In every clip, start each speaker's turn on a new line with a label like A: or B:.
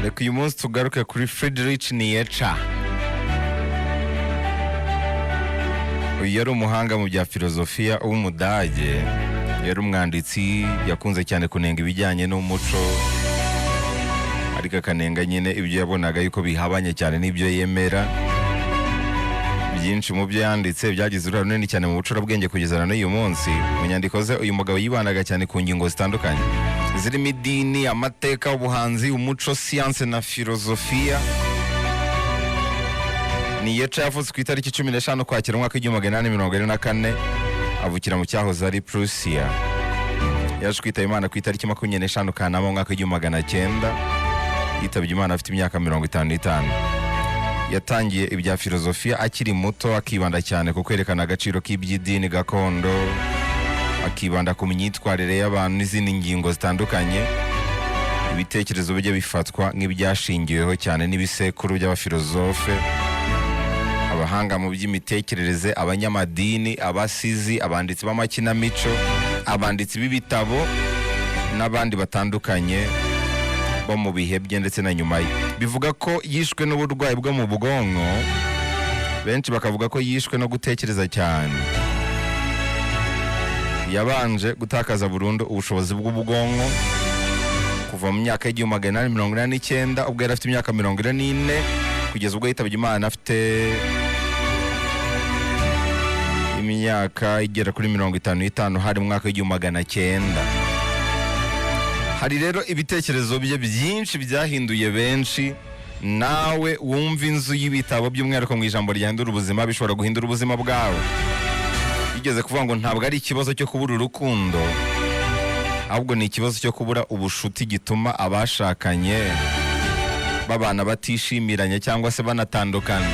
A: Reka uyu munsi tugaruke kuri Friedrich Nietzsche. Uyu yari umuhanga mu bya filozofiya w'Umudage, yari umwanditsi, yakunze cyane kunenga ibijyanye n'umuco, ariko akanenga nyine ibyo yabonaga yuko bihabanye cyane n'ibyo yemera. Byinshi mu byo yanditse byagize uruhare runini cyane mu bucurabwenge kugeza na n'uyu munsi. Mu nyandiko ze, uyu mugabo yibanaga cyane ku ngingo zitandukanye zirimo idini, amateka, ubuhanzi, umuco, siyanse na filozofiya. Nietzsche yavutse ku itariki 15 Ukwakira umwaka w'1844, avukira mu cyahoze ari Prussia. Yaje kwitaba Imana ku itariki 25 Kanama mu mwaka w'1900, yitabye Imana afite imyaka 55. Yatangiye ibya filozofiya akiri muto, akibanda cyane ku kwerekana agaciro k'iby'idini gakondo, akibanda ku myitwarire y'abantu n'izindi ngingo zitandukanye. Ibitekerezo bye bifatwa nk'ibyashingiweho cyane n'ibisekuru by'abafilozofe, abahanga mu by'imitekerereze, abanyamadini, abasizi, abanditsi b'amakinamico, abanditsi b'ibitabo n'abandi batandukanye bo mu bihe bye ndetse na nyuma ye. Bivuga ko yishwe n'uburwayi bwo mu bwonko, benshi bakavuga ko yishwe no gutekereza cyane. Yabanje gutakaza burundu ubushobozi bw'ubwonko kuva mu myaka y'1889, ubwo yari afite imyaka 44, kugeza ubwo yitabye Imana afite imyaka igera kuri 55, hari mu mwaka w'1900. Hari rero ibitekerezo bye byinshi byahinduye benshi. Nawe wumva inzu y'ibitabo, by'umwihariko mu ijambo ryahindura ubuzima, bishobora guhindura ubuzima bwawe. Yigeze kuvuga ngo ntabwo ari ikibazo cyo kubura urukundo, ahubwo ni ikibazo cyo kubura ubushuti gituma abashakanye babana batishimiranye cyangwa se banatandukana.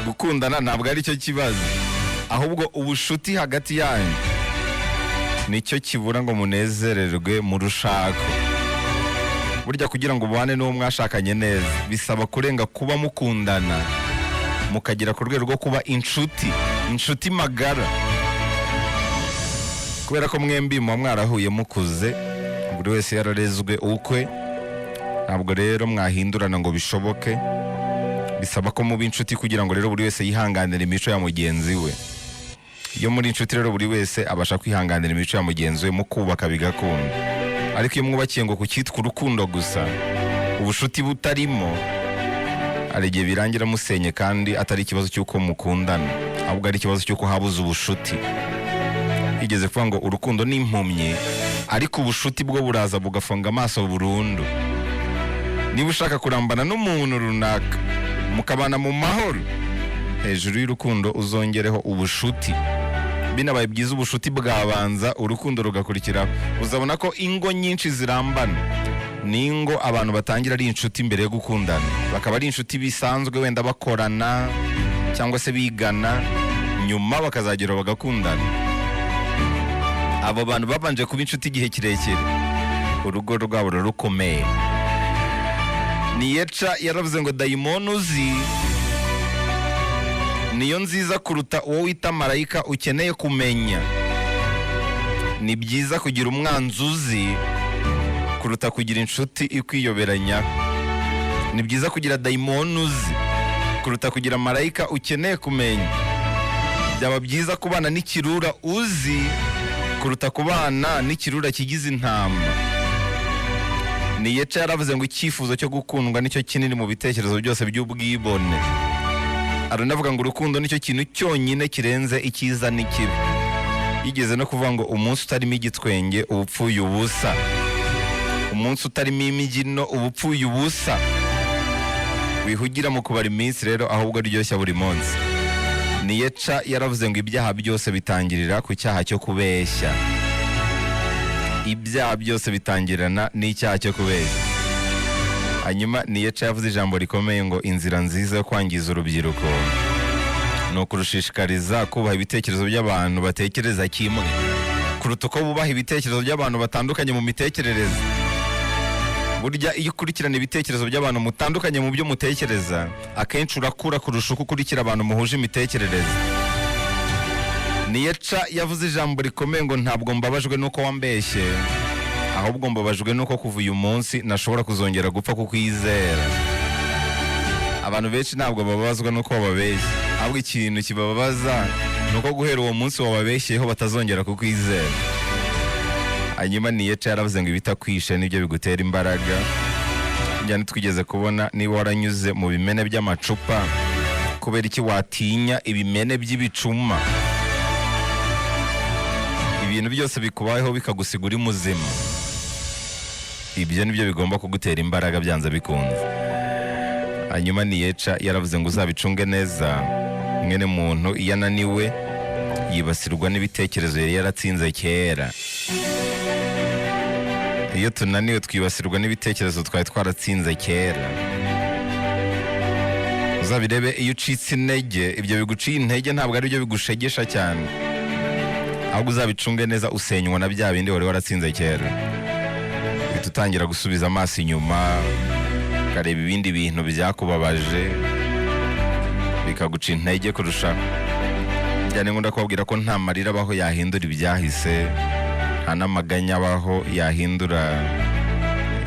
A: Gukundana ntabwo ari cyo kibazo, ahubwo ubushuti hagati yanyu nicyo kibura ngo munezererwe mu rushako. Burya kugira ngo ubane n'uwo mwashakanye neza bisaba kurenga kuba mukundana, mukagera ku rwego rwo kuba inshuti, inshuti magara, kubera ko mwembi muba mwarahuye mukuze, buri wese yararezwe ukwe. Ntabwo rero mwahindurana ngo bishoboke, bisaba ko muba inshuti kugira ngo rero buri wese yihanganire imico ya mugenzi we. Iyo muri inshuti rero, buri wese abasha kwihanganira imico ya mugenzi we, mukubaka bigakunda. Ariko iyo mwubakiye ngo ku cyitwa urukundo gusa, ubushuti butarimo, hari igihe birangira musenye, kandi atari ikibazo cy'uko mukundana, ahubwo ari ikibazo cy'uko habuze ubushuti. Yigeze kuvuga ngo urukundo ni impumyi, ariko ubushuti bwo buraza bugafunga amaso burundu. Niba ushaka kurambana n'umuntu runaka, mukabana mu mahoro, hejuru y'urukundo uzongereho ubushuti. Binabaye byiza, ubushuti bwabanza, urukundo rugakurikiraho. Uzabona ko ingo nyinshi zirambana ni ingo abantu batangira ari inshuti mbere yo gukundana, bakaba ari inshuti bisanzwe, wenda bakorana cyangwa se bigana, nyuma bakazagera bagakundana. Abo bantu babanje kuba inshuti igihe kirekire, urugo rwabo rukomeye. Nietzsche yaravuze ngo dayimoni uzi niyo nziza kuruta uwo wita marayika ukeneye kumenya. Ni byiza kugira umwanzi uzi kuruta kugira inshuti ikwiyoberanya. Ni byiza kugira dayimoni uzi kuruta kugira marayika ukeneye kumenya. Byaba byiza kubana n'ikirura uzi kuruta kubana n'ikirura kigize intama. Nietzsche yaravuze ngo icyifuzo cyo gukundwa nicyo kinini mu bitekerezo byose by'ubwibone. Aranavuga ngo urukundo nicyo kintu cyonyine kirenze icyiza n'ikibi. Yigeze no kuvuga ngo umunsi utarimo igitwenge uba upfuye ubusa, umunsi utarimo imbyino uba upfuye ubusa. Wihugira mu kubara iminsi rero, ahubwo aryoshya buri munsi. Nietzsche yaravuze ngo ibyaha byose bitangirira ku cyaha cyo kubeshya. Ibyaha byose bitangirana n'icyaha cyo kubeshya. Hanyuma Nietzsche yavuze ijambo rikomeye ngo inzira nziza yo kwangiza urubyiruko ni ukurushishikariza kubaha ibitekerezo by'abantu batekereza kimwe kuruta uko bubaha ibitekerezo by'abantu batandukanye mu mitekerereze. Burya iyo ukurikirana ibitekerezo by'abantu mutandukanye mu byo mutekereza, akenshi urakura kurusha uko ukurikira abantu muhuje imitekerereze. Nietzsche yavuze ijambo rikomeye ngo ntabwo mbabajwe n'uko wambeshye, Ahubwo mbabajwe nuko kuva uyu munsi nashobora kuzongera gupfa kukwizera. Abantu benshi ntabwo bababazwa nuko wababeshye, ahubwo ikintu kibababaza ni uko guhera uwo munsi wababeshyeho batazongera kukwizera. Hanyuma Nietzsche yaravuze ngo ibitakwishe nibyo bigutera imbaraga. Njyana twigeze kubona, niba waranyuze mu bimene by'amacupa, kubera iki watinya ibimene by'ibicuma? Ibintu byose bikubayeho bikagusiga uri muzima, ibyo nibyo bigomba kugutera imbaraga byanze bikunze. Hanyuma Nietzsche yaravuze ngo uzabicunge neza, mwene muntu iyo ananiwe yibasirwa n'ibitekerezo yari yaratsinze kera. Iyo tunaniwe twibasirwa n'ibitekerezo twari twaratsinze kera. Uzabirebe, iyo ucitse intege, ibyo biguciye intege ntabwo ari byo bigushegesha cyane, ahubwo uzabicunge neza, usenywa na bya bindi wari waratsinze kera. Uhita utangira gusubiza amaso inyuma, ukareba ibindi bintu byakubabaje, bikaguca intege kurushaho. Cyane nkunda kubabwira ko nta marira abaho yahindura ibyahise, nta n'amaganya abaho yahindura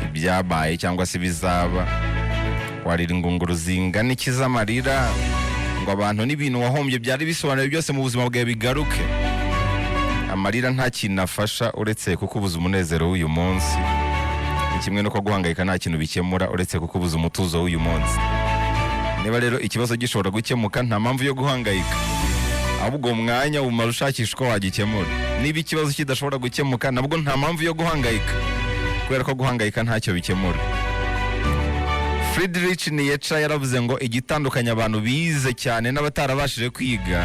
A: ibyabaye cyangwa se ibizaba. Warira ingunguru zingana iki z'amarira ngo abantu n'ibintu wahombye byari bisobanuye byose mu buzima bwawe bigaruke? Amarira nta kintu afasha uretse kukubuza umunezero w'uyu munsi. Ni kimwe no guhangayika, nta kintu bikemura uretse kukubuza umutuzo w'uyu munsi. Niba rero ikibazo gishobora gukemuka, nta mpamvu yo guhangayika, ahubwo uwo mwanya umara ushakisha uko wagikemura. Niba ikibazo kidashobora gukemuka, nabwo nta mpamvu yo guhangayika, kubera ko guhangayika ntacyo bikemura. Friedrich Nietzsche yaravuze ngo igitandukanya abantu bize cyane n'abatarabashije kwiga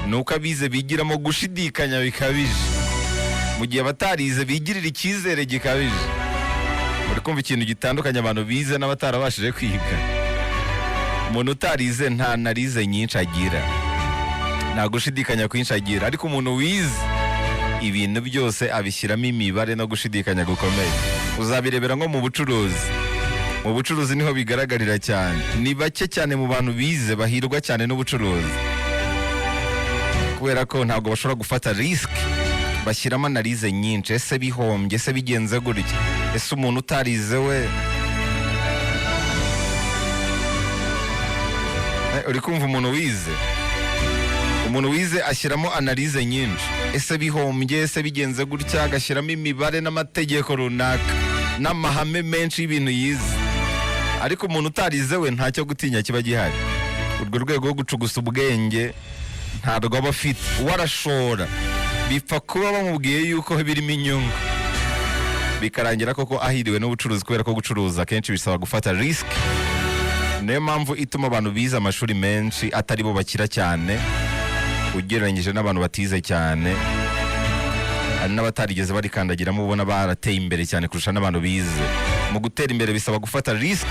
A: ni uko abize bigiramo gushidikanya bikabije, mu gihe abatarize bigirira icyizere gikabije. Uri kumva ikintu gitandukanya abantu bize n'abatarabashije kwiga? Umuntu utarize nta analyse nyinshi agira, nta gushidikanya kwinshi agira, ariko umuntu wize ibintu byose abishyiramo imibare no gushidikanya gukomeye. Uzabirebera nko mu bucuruzi. Mu bucuruzi niho bigaragarira cyane. Ni bake cyane mu bantu bize bahirwa cyane n'ubucuruzi, kubera ko ntabwo bashobora gufata risk. Bashyiramo analyse nyinshi: ese bihombye? Ese bigenze gutya? Ese umuntu utarize we? Uri kumva, umuntu wize ashyiramo analyse nyinshi: ese bihombye? Ese bigenze gutya? Agashyiramo imibare n'amategeko runaka n'amahame menshi y'ibintu yize. Ariko umuntu utarize we ntacyo gutinya kiba gihari. Urwo rwego rwo gucugusa ubwenge ntabwo aba afite. Uwo arashora, bipfa kuba bamubwiye yuko birimo inyungu, bikarangira koko ahiriwe n'ubucuruzi, kubera ko gucuruza akenshi bisaba gufata risk. Niyo mpamvu ituma abantu bize amashuri menshi atari bo bakira cyane ugereranyije n'abantu batize cyane. Hari n'abatarigeze barikandagiramo ubona barateye imbere cyane kurusha n'abantu bize. Mu gutera imbere bisaba gufata risk.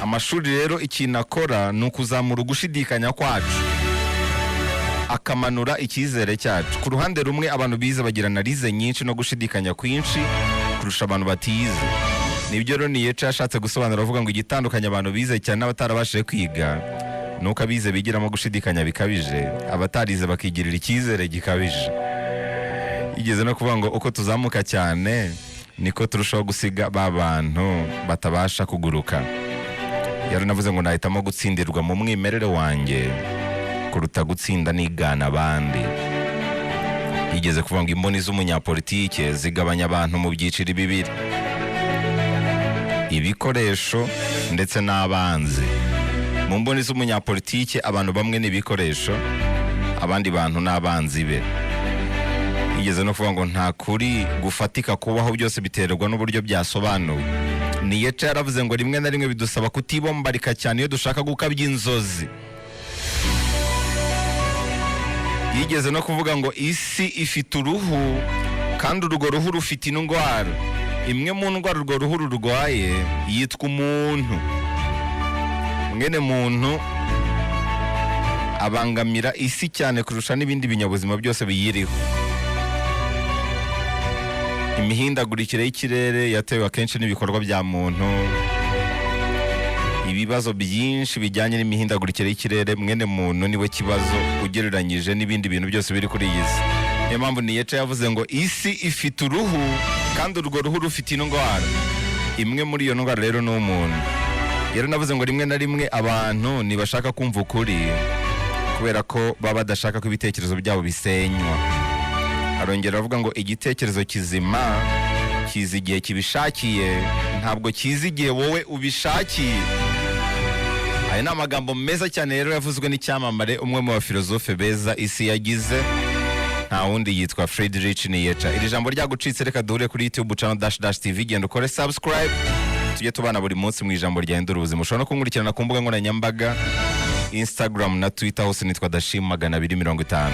A: Amashuri rero ikintu akora ni ukuzamura ugushidikanya kwacu, akamanura icyizere cyacu. Ku ruhande rumwe, abantu bize bagira analyse nyinshi no gushidikanya kwinshi kurusha abantu batize. Nibyo rero Nietzsche yashatse gusobanura avuga ngo igitandukanya abantu bize cyane n'abatarabashije kwiga ni uko abize bigiramo gushidikanya bikabije, abatarize bakigirira icyizere gikabije. Yigeze no kuvuga ngo uko tuzamuka cyane niko turushaho gusiga ba bantu batabasha kuguruka. Yaranavuze ngo nahitamo gutsindirwa mu mwimerere wanjye kuruta gutsinda nigana abandi. Yigeze kuvuga ngo imboni z'umunyapolitike zigabanya abantu mu byiciro bibiri: ibikoresho ndetse n'abanzi. Mu mboni z'umunyapolitike, abantu bamwe ni ibikoresho, abandi bantu ni abanzi be. Yigeze no kuvuga ngo nta kuri gufatika kubaho, byose biterwa n'uburyo byasobanuwe. Nietzsche yaravuze ngo rimwe na rimwe bidusaba kutibombarika cyane iyo dushaka gukabya inzozi. Yigeze no kuvuga ngo isi ifite uruhu kandi urwo ruhu rufite indwara. Imwe mu ndwara urwo ruhu rurwaye yitwa umuntu. Mwene muntu abangamira isi cyane kurusha n'ibindi binyabuzima byose biyiriho. Imihindagurikire y'ikirere yatewe akenshi n'ibikorwa bya muntu. Ibibazo byinshi bijyanye n'imihindagurikire y'ikirere, mwene muntu niwe kibazo ugereranyije n'ibindi bintu byose biri kuri iyi si. Niyo mpamvu Nietzsche yavuze ngo isi ifite uruhu. Kandi urwo ruhu rufite indwara. Imwe muri iyo ndwara rero ni umuntu. Rero navuze ngo rimwe na rimwe abantu ntibashaka kumva ukuri kubera ko baba badashaka ko ibitekerezo byabo bisenywa. Arongera avuga ngo igitekerezo kizima kiza igihe kibishakiye, ntabwo kiza igihe wowe ubishakiye. Aya ni amagambo meza cyane rero yavuzwe n'icyamamare, umwe mu bafilozofe beza isi yagize, nta wundi, yitwa Friedrich Nietzsche. Iri jambo ryagucitse, reka duhure kuri YouTube channel Dash Dash TV. Genda ukore subscribe, tujye tubana buri munsi mu ijambo ryahindura ubuzima. Ushobora no kunkurikirana ku mbuga nkoranyambaga, Instagram na Twitter, hose nitwa Dashim 250.